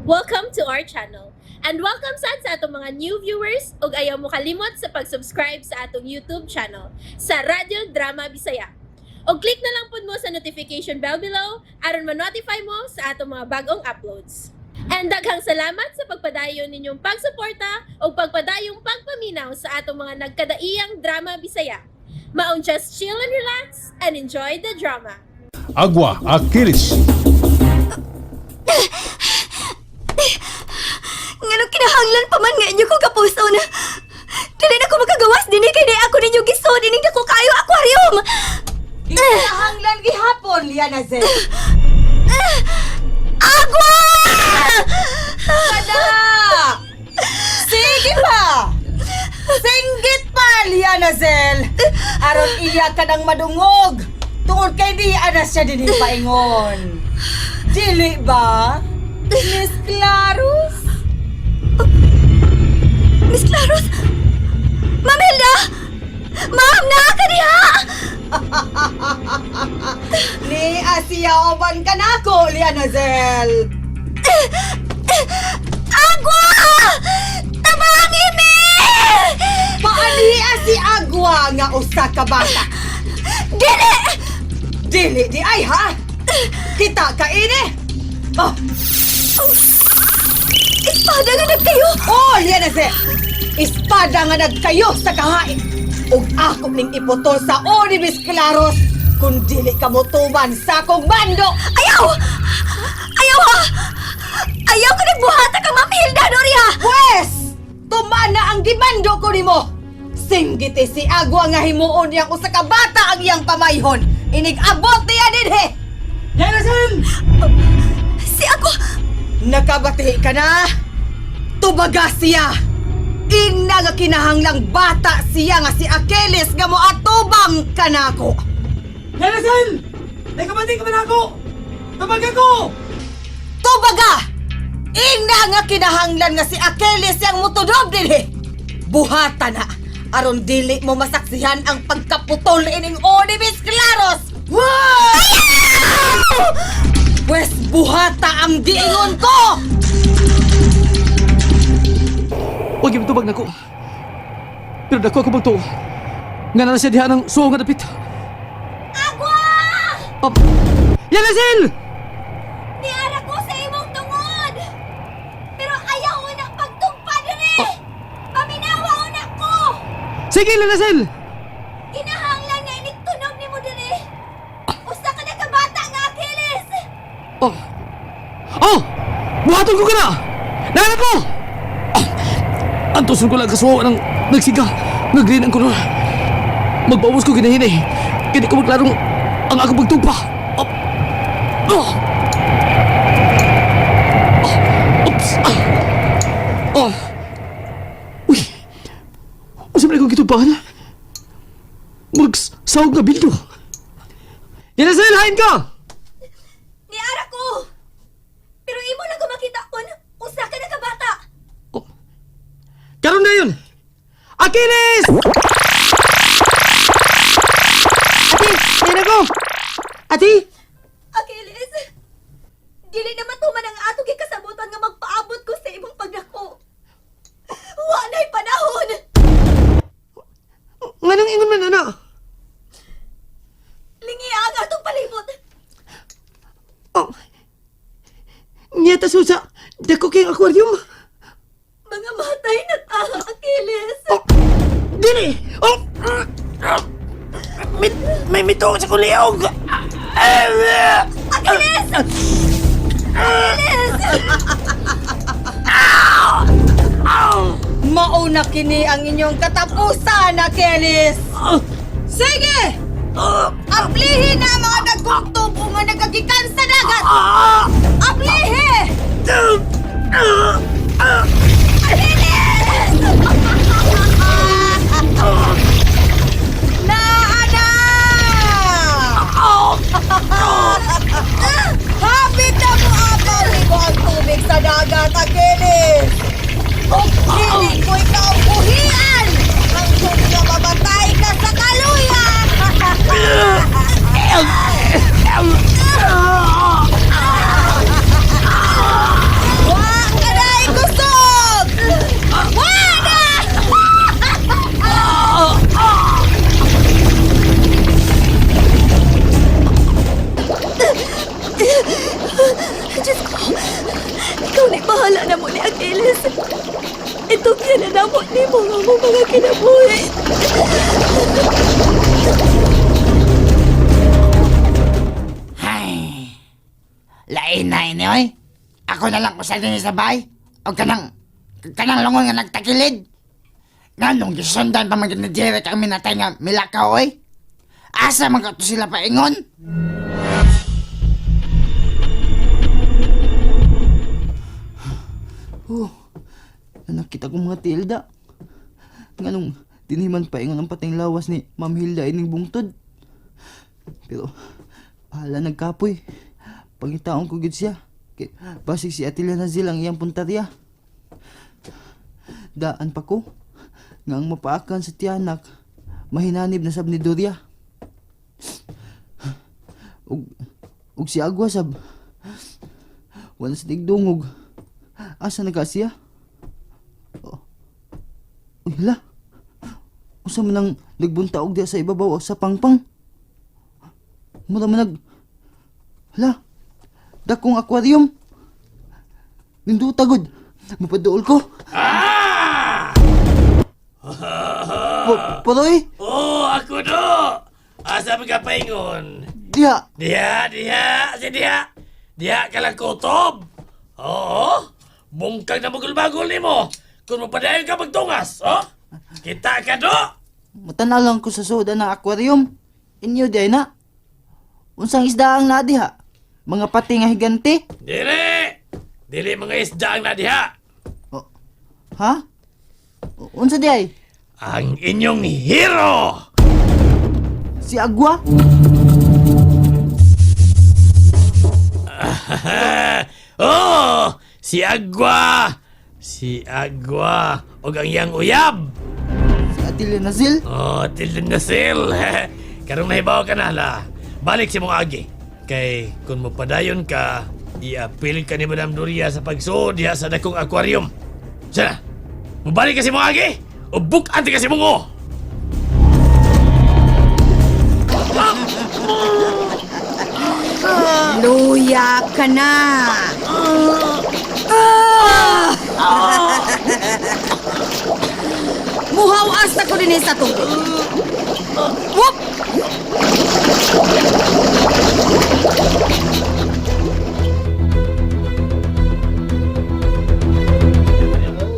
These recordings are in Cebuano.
Welcome to our channel. And welcome sad sa atong mga new viewers ug ayaw mo kalimot sa pag-subscribe sa atong YouTube channel sa Radyo Drama Bisaya. Og click na lang pud mo sa notification bell below aron ma-notify mo sa atong mga bagong uploads. And daghang salamat sa pagpadayon ninyong pagsuporta ug pagpadayong pagpaminaw sa atong mga nagkadaiyang drama Bisaya. Maong just chill and relax and enjoy the drama. Agua, Achilles. Nganong kinahanglan pa man nga inyo ko kapuso na. Dili na ko makagawas dinhi kay di ako ninyo gisod ining dako kayo aquarium. Kinahanglan gihapon, Liana Zel. Agua! Kada! Sige pa! Singgit pa, Liana Zel! Aron iya ka ng madungog! Tungod kay di ana siya dinhi paingon. Dili ba, Miss Clarus? Miss Claros! Ma'am Hilda! Ma'am, naa ka diha! Ni Asiya oban ka nako, Liana Zel! Agua! Tabangi mi! Paaniha si Agua nga usa ka bata. Dili! Dili di ay ha! Kita ka ini! Oh, Espada nga nagkayo! Oh, Liana Zel! Espada nga nagkayo sa kahain! Ug ako ning iputol sa Onibis Claros kung dili ka motuban sa akong bando! Ayaw! Ayaw ha! Ayaw ka nagbuhata ka, Ma'am Hilda Noria! Pwes! Tumana ang gimando ko nimo! Singgiti si Agwa nga himuon niyang usa ka bata ang iyang pamayhon! Inig-abot niya dinhi! Liana Zel! Si ako! Nakabati ka na? Tubaga siya! Ingna nga kinahanglang bata siya nga si Achilles nga moatubang kanako! Liana Zel! Nagkabati ka man ako! Tabag ako! Tubaga! Ingna nga kinahanglan nga si Achilles yang mutudob dinhi. Buhata na aron dili mo masaksihan ang pagkaputol ining Onibis Claros. Wow! Pwes buhata ang giingon ko! Huwag yung tubag nako. Pero dako ako magtuo. Nga na siya diha ng suo nga dapit. Agua! Oh. Liana Zel! Niara ko sa imong tungod! Pero ayaw na pagtugpa diri! Paminawa na ko! Sige, Liana Zel! Kinahanglan nga inig tunog nimo diri! Usa ka na kabata nga Achilles! Oh! Oh! Buhaton ko ka na! Nahanap ko! Ah! Antoson ko lang kasuwa ng nagsiga. Nga green ang kolor. Magbawas ko ginahinay. Kaya di ko maglarong ang akong pagtugpa. Oh! Oh! Oh! Oops! Ah! Oh! Uy! Unsa man akong gitugpahan? Murag sahog nga bildo. Yanasel, hain ka! Niara ko! Pero imo lang ko makita kon usa ka na kabata! Oh. Karon na yun! Achilles! Ate! Ayan ako! Ate! Achilles! Dili na matuman ang atong gikasabutan nga magpaabot ko sa imong pagdako. Wa na'y panahon! Nganong ingon man ana? Lingi ang atong palibot! Oh. Niya ta susa. Dako kayong aquarium. Mga matay na ta, Achilles! Oh. Dili! Oh! May, may mito sa kuliog! Achilles! Achilles! Mauna kini ang inyong katapusan, Achilles! Sige! Aplihin na ang mga dagkong tubo nga nagagikan sa dagat! Aplihi! Naa na! Hapit na mo apaw mo ang tubig sa dagat, Achilles! Kung dili ko ikaw buhian, hanggang nga mamatay ka sa kaluya! Diyos ko, ikaw na bahala na mo ni Achilles. Itugyan na namo ni mo nga mo mga kinabuhi. Ay, lain na ini, oy. Ako na lang usa din sa bahay. O kanang lungon nga nagtakilid. Nganong gisundan pa man gyud ni Derek ang minatay nga milakaw, oy. Asa man ka to sila paingon? Oh, nanakita ko mga tilda. Nganong diniman paingon ang pateng lawas ni Ma'am Hilda ining bungtod. Pero bahala nagkapoy. Pangitaon ko gid siya. Kay basig si Atilia Nazil ang iyang puntarya. Daan pa ko nga ang mapaakan sa tiyanak mahinanib na sab ni Doria. Ug ug si Agwa sab wala sa digdungog. Asa na ka siya? Oh. Uy, hala. Usa man ang nagbuntaog diya sa ibabaw sa pangpang. Mura man nag... Hala. Dakong aquarium. Ninduta gud. Mapaduol ko. Ah! Poroy, Oh, ako do! Asa man ka paingon? diha. Diha, diha, si diha. Diha ka lang kutob. Oo. Bungkag na magulbagol nimo. Kung mapadayon ka magtungas, oh. Kita ka do. Matanaw lang ko sa suda ng aquarium. Inyo di na. Unsang isda ang naa diha? Mga pati nga higante? Dili. Dili mga isda ang nadiha. Oh. Ha? Unsa di ay? Ang inyong hero. Si Agwa? Oh, si Agwa. Si Agwa og ang iyang uyab. Si Atilia Nazil? Oh, tilden na sil. Karong nahibaw ka na la. Balik si mong agi. Kay kung mopadayon ka, iapil ka ni Madam Doria sa pagsuod diha sa dakong aquarium. Sana, mobalik ka si mong agi o bukan ka si mong o. Luya ka na! Ah! Muhawas na ko din sa tubig. Whoop!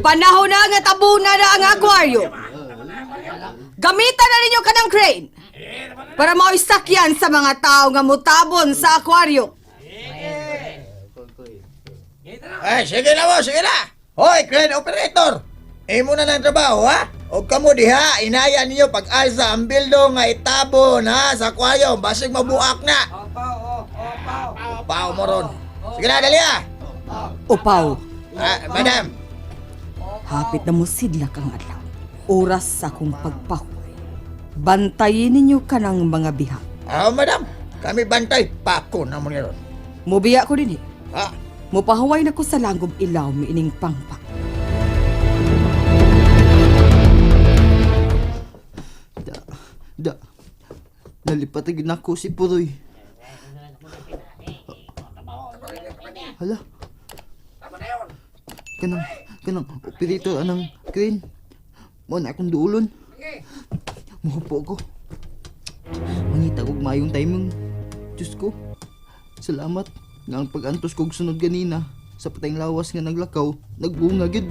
Panahon na nga tabunan na ang aquarium. Gamitan na ninyo kanang crane para mao'y sakyan sa mga tao nga mutabon sa aquarium. Ay, sige na mo, sige na. Hoy, crane operator. Imo na ng trabaho, ha? Og kamo diha, inaya ninyo pag-alsa ang bildo nga itabon, ha? Sa aquarium, basig mabuak na. Opaw, opaw. Opaw mo ron. Sige na, dali ha. Upaw, Ah, madam. hapit na mo sidlak ang adlaw. Oras sa akong pagpahuway. Bantayin ninyo kanang mga bihak. Ah, madam. Kami bantay, pako na mo ni ron. Mubiya ko din eh. Ha? Mupahuway na ko sa langob ilaw miining pangpang. Da, da. Nalipat agad na ako si Puroy. Hala. Kanang, kanang operator anang crane. Mo na akong duulon. Muhupo ko. Mangita kog maayong timing. Diyos ko. Salamat nga ang pag-antos kog sunod ganina sa patayng lawas nga naglakaw, nagbunga gyud.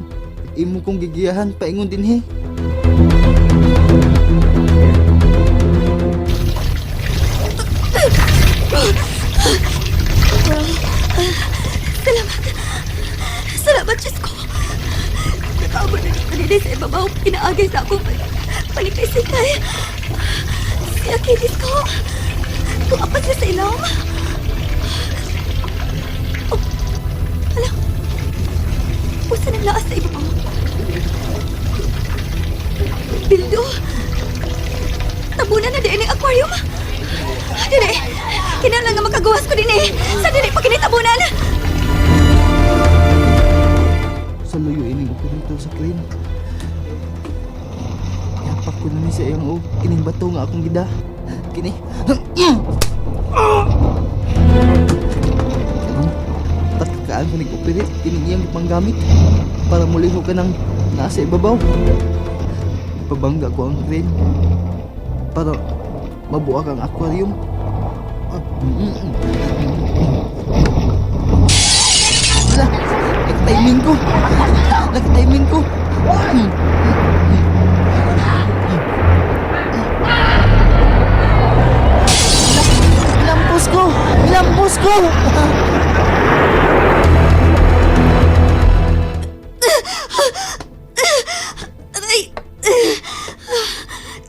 Imo kong gigiyahan paingon dinhi. Salamat. Salamat, Diyos ko. Nakaabot na dito din sa ibabaw. Pinaagay sa akong palikay-sikay. Si Achilles ko. Tumapat siya sa ilawom. Oh, hala. Usa ng laas sa ibabaw. Bildo. Tabunan na din ang aquarium. Dili. Kinahanglan nga makagawas ko din eh. Sa dili pa kinitabunan. Sa luyo ining operator sa crane. Yapak ko na ni sa iyang o. Kining bato nga akong gida. Kini. Karon, Ako nag-operate, kining iyang panggamit para muliho ka ng nasa ibabaw. Pabangga ko ang crane para mabuak ang aquarium. Wala, nag-timing ko. Nag-timing ko. Nilampos ko! Nilampos ko! Aray!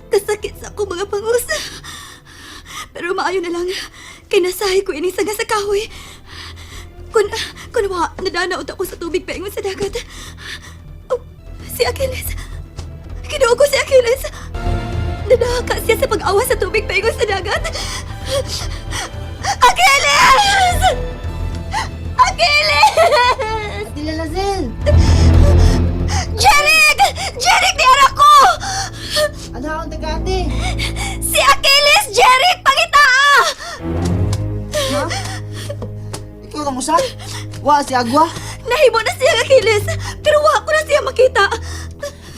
Kasakit sa akong mga pangus. Pero maayo na lang. Kay nasahi ko ini nga sa kahoy. Kun wa, nadanaot ako sa tubig paingon sa dagat. Oh, si Achilles. Kinuo ko si Achilles. Nadahaka siya sa pag-awa sa tubig paingon sa dagat. Achilles! Achilles! Dila Lazel! Jeric! Jeric, di ko! Ano akong tagati? Si Achilles! Jeric! Pangitaa! Ikaw lang usa? Wa si Agwa? Nahimo na siya ang Achilles, pero wa ko na siya makita.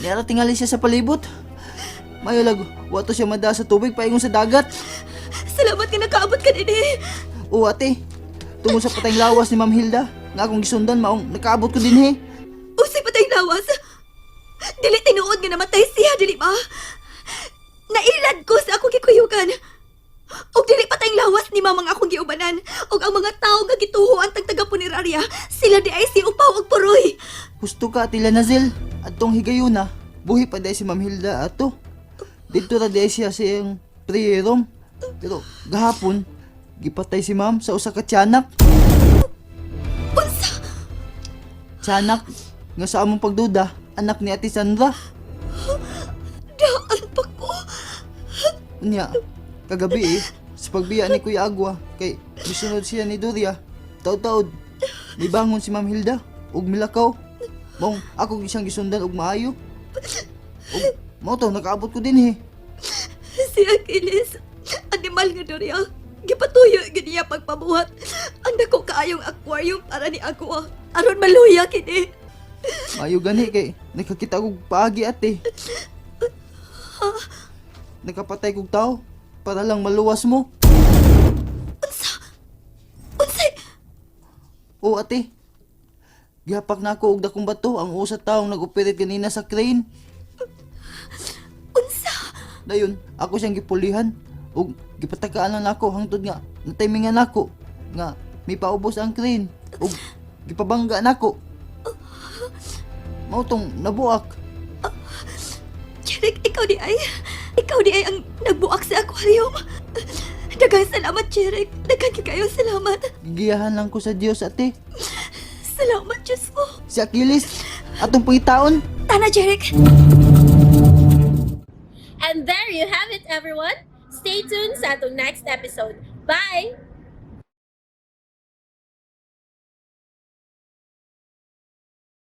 Niara tingali siya sa palibot. Mayo lag, wa to siya mada sa tubig paingon sa dagat. Salamat nga nakaabot ka dinhi. O ate, tungod sa patayng lawas ni Ma'am Hilda, nga akong gisundan maong nakaabot ko dinhi. Usay patay lawas. Dili tinuod nga namatay siya, dili ba? Nailad ko sa akong gikuyugan. Og dili patay lawas ni mamang akong giubanan. Og ang mga tawo nga gituho ang tagtaga punerarya, sila di ay si upaw og puroy. Husto ka Ate Lanazil, atong higayuna, buhi pa dahil si Ma'am Hilda ato. Dito ra dahil siya sa iyang prayer room. Pero gahapon, gipatay si Ma'am sa usa ka tiyanak. Unsa? Tiyanak nga sa among pagduda, anak ni Ate Sandra. Daan pa ko. Unya, kagabi eh, sa pagbiya ni Kuya Agwa, kay misunod siya ni Doria, taod-taod, nibangon si Ma'am Hilda, ug milakaw. Mong ako isang gisundan og maayo. Ug mao to nakaabot ko din eh. Si Achilles, animal nga Doria. Gipatuyo gyud niya pagpabuhat. Ang dako kaayong aquarium para ni Agua. Aron maluya kini. Maayo gani kay nakakita kog paagi ate. Nakapatay kog tao para lang maluwas mo. Unsa? Unsay? O ate, gihapak na ako og dakong bato ang usa taong nag-operate kanina sa crane. Unsa? Dayon, ako siyang gipulihan ug gipatakaan lang nako hangtod nga natimingan nako nga may paubos ang crane ug gipabangga nako. Mao tong nabuak. Jeric, ikaw di ay. Ikaw di ay ang nagbuak sa aquarium. Daghang salamat, Jeric. Daghang kayong salamat. Gigiyahan lang ko sa Dios ate. Salamat, Diyos ko. Si Achilles atong pangitaon. Tana, Jeric. And there you have it, everyone. Stay tuned sa atong next episode. Bye!